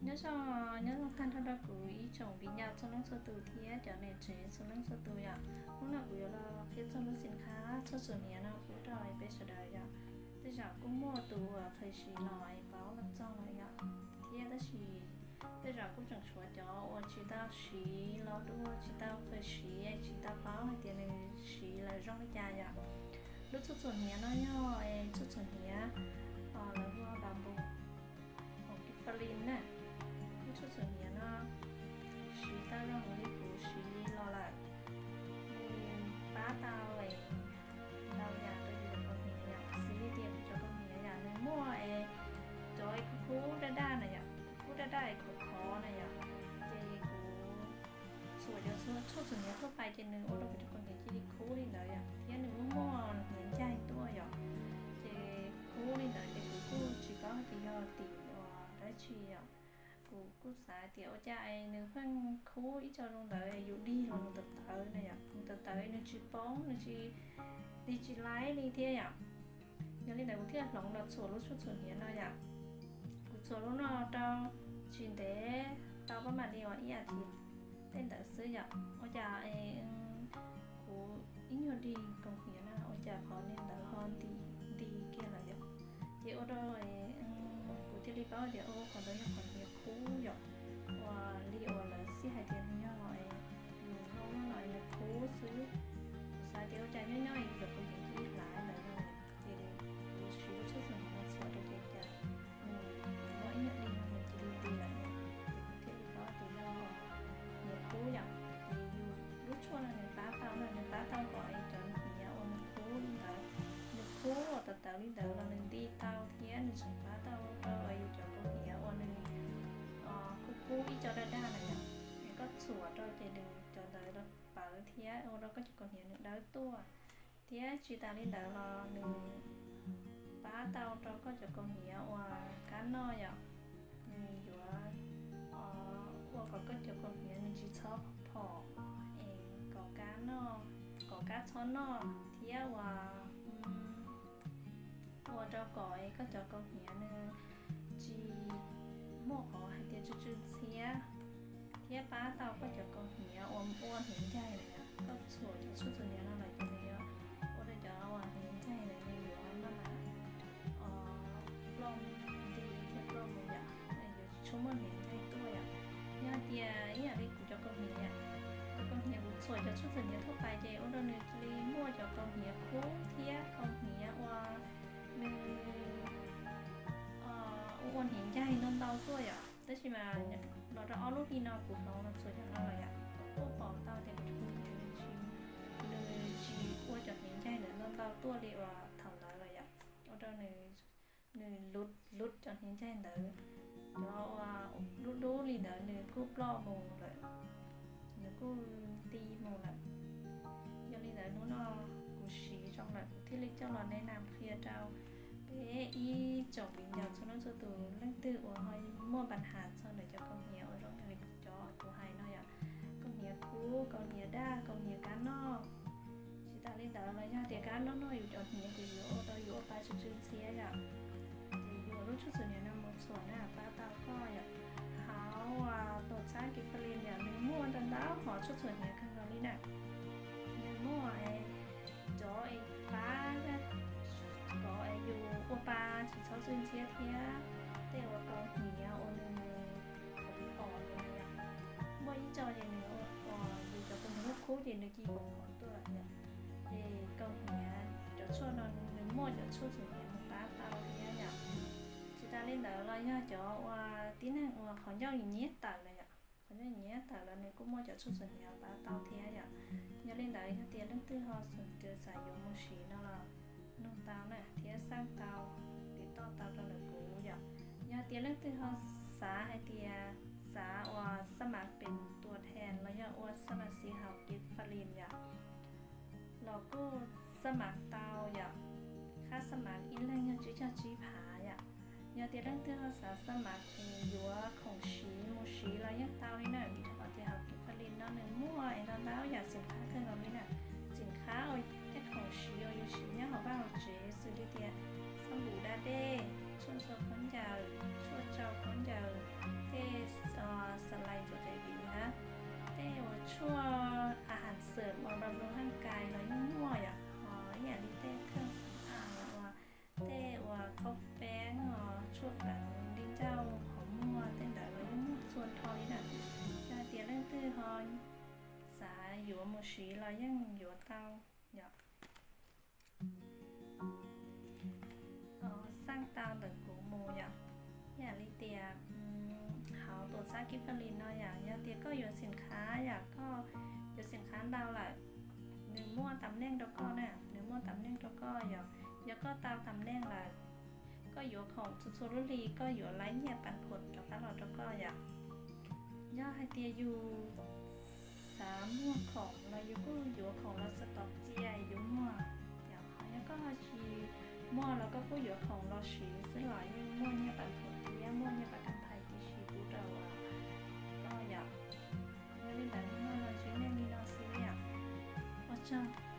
Nyob zoo, nyob zoo tag nrho rau kuv ib tsoom viv ncaus txhua leej txhua tus thiab cov niam tsev txhua leej txhua tus yom. Hnub no kuv yuav los qhia txog lub xim khab tshuaj txhuam hniav no pub rau peb sawv daws yom. Tej zaum kuj muaj tus uas kheev siv los es paub los txog lawm yom, thiab tab sis tej zaum kuj tseem tshuav cov uas tsis tau siv los dua, tsis tau kheev siv, tsis tau paub hais tias nws siv lawm zoo li cas yom. Lub tshuaj txhuam hniav no yog tshuaj txhuam hniav lawv hu ua bamboo, hauv kis falin na. Lub tshuaj txhuam hniav no siv tau zoo li kuv siv los lawm, nws pab tau ntau yam rau yus cov kaus hniav yom. Xws li tias kuv cov kaus hniav yom, nws muaj es cov es kub kub daj daj na yom, kub kub daj daj es khov khov na yom, ces kuv txhuam cov tshuaj txhuam hniav thuaj pais ces nws ua rau kuv cov kaus hniav cia li khub li ntawd yom, thiab nws muaj muaj hniav ncaig tuaj yom. Ces khub li ntawd ces kuv kuj tsis paub hais tias yog tim uas dab tsi yom. Kuv kuj xav tias ua cas nws pheej khub ib co zoo ntawd, yus dig los nws tawv tawv na yom, nws tawv tawv nws tsis poob, nws tsis, dig tsis laib li thiab yom. Yog li ntawd kuv thiaj hloov los txhuam lub tshuaj txhuam hniav no yom. Kuv txhuam lub no rau tsis ntev, tau pab mam li uas ib as thiv tej ntawd xwb yom. Ua cas kuv ib nyuag dig kaus hniav na ua cas qhov niag ntawd ho nti, nti kiag lawm yom. Ces ua rau kuv thiaj li paub tias qhov ntawd yog qhov hniav khub yom, uas li uas lawv xij hais tias nws yog yus hnub no nws khub xwb. Kuv xav tias ua cas nyob nyob yus cov kaus hniav cia li hlais ntawd no, ces kuv siv lub tshuaj txhuam hniav no txhuam rau ces cas nws muaj ib nyuag dig no nws cia li nti lawm, ces kuv thiaj li paub tias yog hniav khub yom. Ces yus lub tshuaj no nws pab tau no, nws pab tau kom cov hniav uas nws khub li ntawd, nws khub uas tawv tawv li ntawd los nws nti tau thiab nws tseem pab tau rau yus cov kaus hniav uas nws khub khub ib co daj daj na yom. Koj txhuam rau ces nws cov ntawd pawv thiab ua rau koj cov kaus hniav nws dawb tuaj. Thiab tsis tas li ntawd los nws pab tau rau koj cov kaus hniav uas kab noj yom. Nws yuav ua kom koj cov kaus hniav nws tsis txhob phom, es kom kab noj, kom kab txhob noj thiab uas ua rau kom koj cov kaus hniav nws tsis muaj qhov hais tias tsw tsw ntxhiab, thiab pab tau koj cov kaus hniav uas ua hniav ncaig na yom. Koj txhuam cov tshuaj txhuam hniav no lawm ces nws yuav ua rau cov uas hniav ncaig ntawd nws yuav maj mam ploj nti thiab ploj mus yom, yuav tsis tshua muaj hniav ncaig tuaj yom. Yog tias ib yam li kuv cov kaus hniav, cov kaus hniav kuv txhuam cov tshuaj txhuam hniav thuaj pais ces ua rau nws cia li muaj cov kaus hniav khub thiab kaus hniav uas nws ua ua hniav ncaig ntau ntau tuaj yom. Tab sis mas los rau ob lub hli no kuv hloov los txhuam cov no lawm yom, kuj pom tau tias kuv cov kaus hniav nws tsis, nws tsis ua cov hniav ncaig ntawd ntau ntau tuaj li uas thaum ntawd lawm yom. Ua rau nws luv luv cov hniav ncaig ntawd, cov uas dub dub li ntawd nws kuj ploj mus lawm, nws kuj nti mus lawm. Yog li ntawd hnub no kuv siv zoo lawm kuv thiaj li coj los nes nam qhia rau peb ib tsoom viv ncaus txhua leej txhua tus, leej twg uas ho muaj npa nhas txog ntawm cov kaus hniav uas zoo li cov kuv hais no yom, kaus hniav khub, kaus hniav daj, kaus hniav kab noj. Tsis tas li ntawd los yog tias kab noj noj yus cov hniav ces yuav ua rau yus ua pa tsw tsw ntxhiab yom. Ces yuav lub tshuaj txhuam hniav no mus txhuam na pab tau koj yom. Hauv tuam txhab kis fas lin yom nws muaj ntau ntau hom tshuaj txhuam hniav kawg nkaus li na. Nws muaj cov es pab kom yus ua pa tsis txhob tsw ntxhiab thiab tej uas kaus hniav uas nws phom phom na yom. Muaj ib co ces nws ua yus cov kaus hniav khub khub ces nws cia li phom phom tuaj lawm yom. Ces kaus hniav cov tshuaj no nws muaj cov tshuaj txhuam hniav mus pab tau thiab yom. Tsis tas li ntawd los yog cov uas tib neeg uas qhov ncauj nyiab tawm na yom, qhov ncauj nyiab tawm los nws kuj muaj cov tshuaj txhuam hniav pab tau thiab yom. Yog li ntawd yog tias leej twg ho xav yuav mus siv no los nug tau na thiab xaj tau, tiv toj tau rau ntawm kuv yom. Yog tias leej twg ho xav hais tias xav uas xab mav pem tuam thees los yog ua xab mav xis hauv kis fas lin yom, los kuj xab mav tau yom, qhab xab mav ib leeg yog tsib caug tsib phav yom. Yog tias leej twg ho xav xab mav es yuav khoom siv mus siv los yeej tau li na, vim rau qhov tias hauv kis fas lin no nws muaj es ntau ntau yam xim khab kawg nkaus li na. Xim khab uas tej khoom siv uas yus siv nyob hauv vaj hauv tsev xws li tias xab npum da dej, tshuaj ntxhua khaub ncaws, tshuaj tsau khaub ncaws, tej xav yuav mus siv los yeej yuav tau yom. Xaj tau ntawm kuv mus yom. Ib yam li tias hauv tus xab kib pha li no yom, yog tias koj yuav xim khav yom, koj yuav xim khav ntau lawm, nws muaj tam neej rau koj na, nws muaj tam neej rau koj yom. Yog koj tau tam neej lawm, koj yuav khoom txhua txhua lub hli koj yuav lawv nyiaj pab phum rov qab los rau koj yom. Yog hais tias yus xav muag khoom los yus kuj yuav khoom los xav tom txia yus muag. Yog koj tsis muag los koj kuj yuav khoom los siv xwb los yeej muaj nyiaj pab phum thiab muaj nyiaj pab kam phais tib si pub rau koj yom. Yog li ntawd hnub no los ntsib nej li no xwb yom. Ua tsaug.